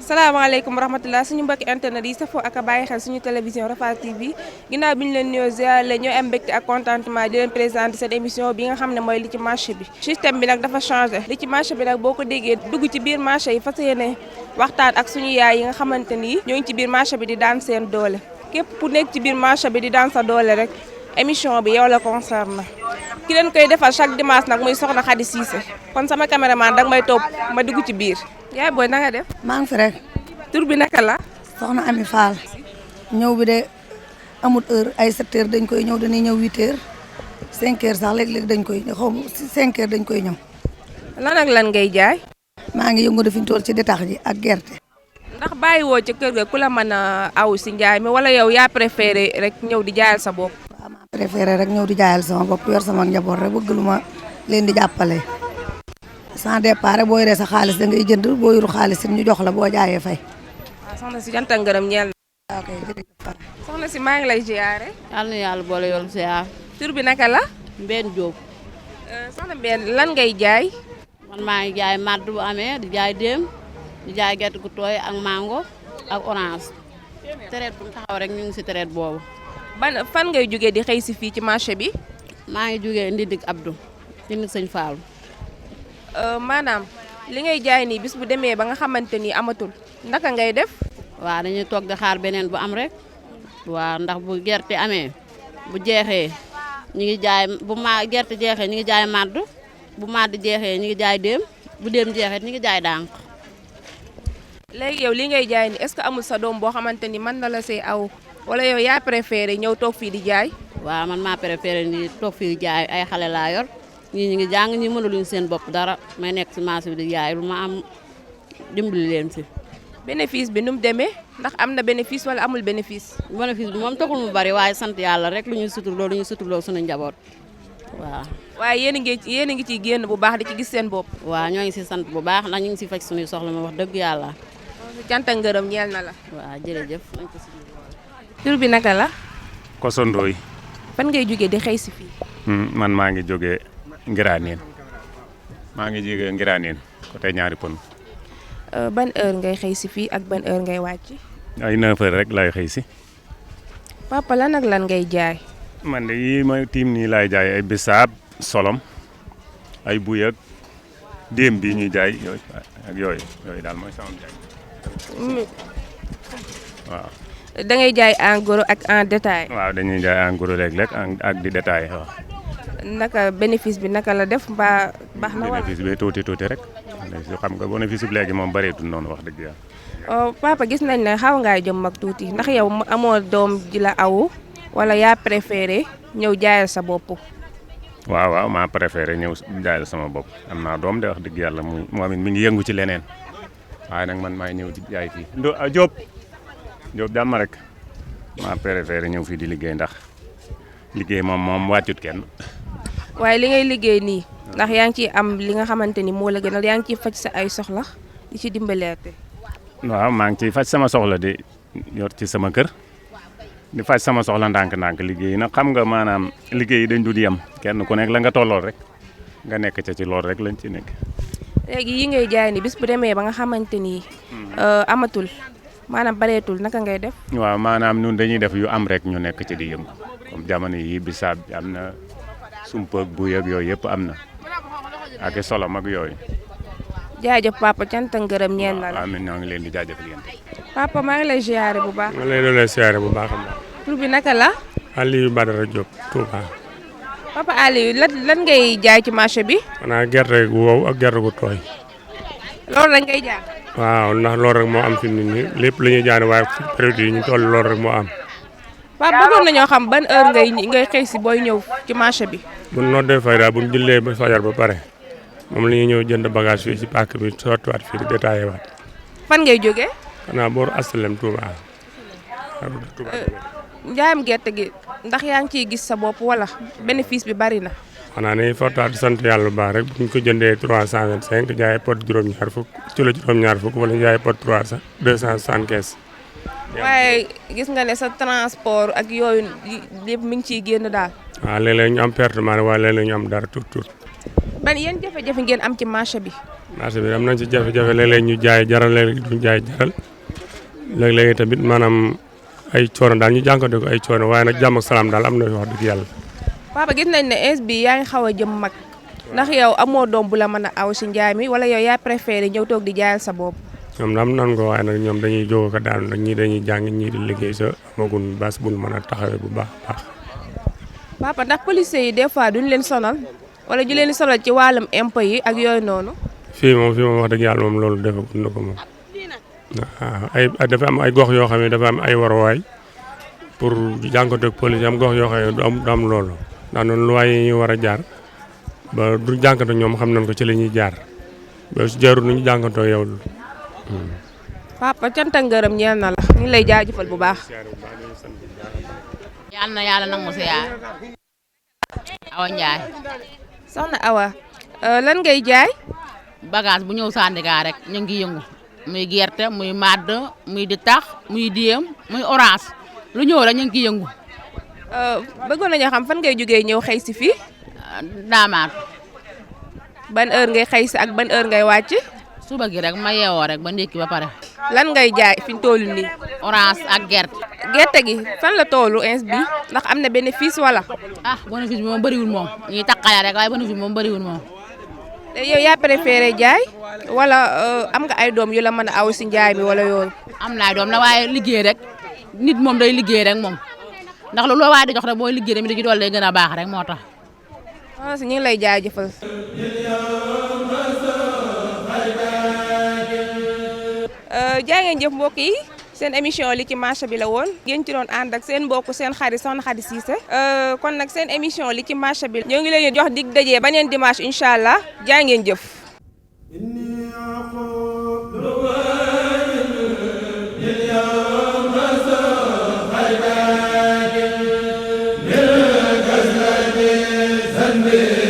salaamaaleykum rahmatulah suñu mbokki internet yi safoo ak a bàyyi xel suñu télévision Rafah TV ginnaaw bi ñu leen nuyoo ziar la ñoo am mbégte ak contentement di leen présenter cette émission bi nga xam ne mooy li ci marché bi. système bi nag dafa changé li ci marché bi nag boo ko déggee dugg ci biir marché yi fas yéene waxtaan ak suñu yaay yi nga xamante ni ñoo ngi ci biir marché bi di daan seen doole képp ku nekk ci biir marché bi di daan sa doole rek émission bi yow la concerne ki leen koy defal chaque dimanche nag muy Sokhna Khady Cisse kon sama caméraman danga may topp ma dugg ci biir. yaay booy na nga def. maa ngi fi rek. tur bi naka la. Sokhna Ami Fall. ñëw bi de amul heure ay 7 heures dañ koy ñëw dañuy ñëw 8 heures 5 heures sax léeg-léeg dañ koy xaw ma 5 heures dañ koy ñëw. lan ak lan ngay jaay. maa ngi yëngu fi ñu toll ci détax ji ak gerte. ndax bàyyi woo ca kër ga ku la mën a aw si njaay mi wala yow yaa préféré rek ñëw di jaayal sa bopp. waaw maa préféré rek ñëw di jaayal sama bopp yor sama njaboot rek bëgg lu ma leen di jàppale. sans départ boo yoree sa xaalis da ngay jënd boo yoru xaalis ñu jox la boo jaayee fay. waaw soxna si jant ak ngërëm ñeel na. ok jërëjëf. soxna si maa ngi lay ziare. yàlla na yàlla boole yoon ziar. tur bi naka la. Mbène Diop. soxna Mbène lan ngay jaay. man maa ngi jaay madd bu amee di jaay déem di jaay gerte gu tooy ak mango ak orange. traite bu mu taxaw rek ñu ngi si traite boobu. ban fan ngay jógee di xëy si fii ci marché bi. maa ngi jógee Ndindig Abdou Ndindig Sëñ Fallou. maanaam li ngay jaay nii bis bu demee ba nga xamante ni amatul ndaka ngay def. waaw dañuy toog di xaar beneen bu am rek. waaw ndax bu gerte amee bu jeexee ñu ngi jaay bu gerte jeexee ñu ngi jaay madd bu madd jeexee ñu ngi jaay déem bu déem jeexee ñu ngi jaay dànk. léegi yow li ngay jaay nii est-ce que amul sa doom boo xamante ni mën na la see aw wala yow yaa préféré ñëw toog fii di jaay. waaw man maa préféré ni toog fii di jaay ay xale laa yor. ñii ñu ngi jàng ñi mënuluñ seen bopp dara may nekk si marché bi di jaay lu ma am dimbali leen si. bénéfice bi nu mu demee ndax am na bénéfice wala amul bénéfice. bénéfice bi moom taxul mu bari waaye sant yàlla rek lu ñuy suturloo lu ñuy suturloo suñu njaboot waaw. waaye yéen a ngi ciy génn bu baax di ci gis seen bopp. waaw ñoo ngi si sant bu baax ndax ñu ngi si faj suñuy soxla ma wax dëgg yàlla. cant ak ngërëm ñeel na la. waaw jërëjëf. tur bi naka la. Koso Ndoy. fan ngay jógee di xëy si fii. man maa ngi jógee Ngiraaneen côté ñaari pon. ban heure ngay xëy si fii ak ban heure ngay wàcc. ay 9 heures rek lay xëy si. papa lan ak lan ngay jaay. man de yii ma tiim nii laay jaay ay bisaab solom ay buy ak déem bi ñuy jaay yooyu ak yooyu daal mooy sama jaay. waaw. da ngay jaay en gros ak en détail. waaw dañuy jaay en gros léeg-léeg ak di détail waaw. naka bénéfice bi naka la def mbaa baax na wala. bénéfice bi tuuti rek xam nga bénéfice bi léegi moom bëreetul noonu wax dëgg yàlla. papa gis nañ ne xaw ngaa jëm mag tuuti ndax yow amoo doom ji la awu wala yaa préféré ñëw jaayal sa bopp. waaw maa préféré ñëw jaayal sama bopp am naa doom de wax dëgg yàlla moom it mi ngi yëngu ci leneen waaye nag man maay ñëw di jaay fii Diop daal ma rek maa préféré ñëw fii di liggéey ndax liggéey moom wàccut kenn. waaye li ngay liggéey nii ndax yaa ngi ciy am li nga xamante ni moo la gënal yaa ngi ciy faj sa ay soxla di ci dimbaleete. waaw maa ngi ciy faj sama soxla di yor ci sama kër di faj sama soxla ndànk-ndànk liggéey nag xam nga maanaam liggéey yi dañ dul yem kenn ku nekk la nga tollool rek nga nekk ca ci lool rek lañ ci nekk. léegi yi ngay jaay ni bis bu demee ba nga xamante ni amatul maanaam bareetul naka ngay def. waaw maanaam ñun dañuy def yu am rek ñu nekk ci di yëngu comme jamono yi bisaab am na sumpa ak buy ak yooyu yëpp am na ak solom ak yooyu. jaajëf papa cant ak ngërëm ñeel na la. amiin ñoo ngi leen di jaajëfal yéen. papa maa ngi lay ziare bu baax. maa ngi lay doon ziare bu baax a baax. tur bi naka la. Aliou Badara Diop Touba. papa Aliou lan ngay jaay ci marché bi. xanaa gerte gu wow ak gerte gu tooy. loolu rek ngay jaay. waaw ndax loolu rek moo am fi mu ne nii lépp la ñuy jaay waaye période yi ñu toll loolu rek moo am. papa bëggoon nañoo xam ban heure ngay xëy si booy ñëw ci marché bi. bu ñu noddee fay daal bu ñu jullee ba fajar ba pare moom la ñuy ñëw jënd bagage fii ci pàkk bi sottiwaat fii di détaillé waat. fan ngay jógee. xanaa booru Asalem Touba. njaayam gerte gi ndax yaa ngi ciy gis sa bopp wala bénéfice bi bari na. xanaa ne fortaat sant yàlla bu baax rek bu ñu ko jëndee 325 jaayee pot juróom-ñaar fukk kilo juróom-ñaar fukk wala jaayee pot 275. waaye gis nga ne sa transport ak yooyu lépp mi ngi ciy génn daal. waaw léeg-léeg ñu am pertement waaye léeg-léeg ñu am dara tuut. ban yéen jafe-jafe ngeen am ci marché bi. marché bi am nañ ci jafe-jafe léeg-léeg ñu jaay jaral léeg-léeg duñ jaay jaral léeg-léeg tamit maanaam ay coono daal ñu jànkuwante ko ay coono waaye nag jàmm ak salaam daal am na wax dëgg yàlla. papa gis nañ ne ins bi yaa ngi xaw a jëm mag ndax yow amoo doom bu la mën a aw si njaay mi wala yow yaa préféré ñëw toog di jaayal sa bopp. ñoom daam nan ko waaye nag ñoom dañuy jóg ko daanu nag ñii dañuy jàng ñii di liggéey sa amagun bas buñ mën a taxawee bu baax baax. papa ndax policiers yi des fois duñ leen sonal wala ju leen di sonal ci wàllum impôt yi ak yooyu noonu. fii moom wax dëgg yàlla moom loolu defagul na ko moom waaw dafa am ay gox yoo xam ne dafa am ay waruwaay pour jànkuwanteeg police am gox yoo xam ne du am loolu ndax noonu luwaay yi ñu war a jaar ba du jànkuwante ñoom xam nañ ko ci la ñuy jaar ba su jaarul nu ñu jànkuwantoo yow. papa cant ak ngërëm ñeel na la ñu ngi lay jaajëfal bu baax. yal na yàlla nangu si yaay. Awa Ndiaye. soxna Awa lan ngay jaay. bagage bu ñëw syndicat rek ñu ngi yëngu muy gerte muy màdd muy di tax muy diem muy orange lu ñëw rek ñu ngi yëngu. bëggoon nañoo xam fan ngay jógee ñëw xëy si fii. Daamaat. ban heure ngay xëy si ak ban heure ngay wàcc. suba gi rek ma yeewoo rek ba ndékki ba pare. lan ngay jaay fi ñu toll nii. orange ak gerte. gerte gi fan la toolu ins bi ndax am na bénéfice wala. bénéfice bi moom bëriwul moom ñuy takkale rek waaye bénéfice bi moom bëriwul moom. te yow yaa préféré jaay wala am nga ay doom yu la mën a aw si njaay mi wala yooyu. am naa doom na waaye liggéey rek nit moom day liggéey rek moom ndax lu la waaye di jox rek booy liggéey mi di ci dool day gën a baax rek moo tax. si ñu ngi lay jaajëfal. jaa ngeen jëf mbokk yi seen émission li ci marché bi la woon ngeen ci doon ànd ak seen mbokk seen xarit Sokhna Khady Cisse kon nag seen émission li ci marché bi ñoo ngi leen jox dig dajee beneen dimanche incha allah jaa ngeen jëf. Amen.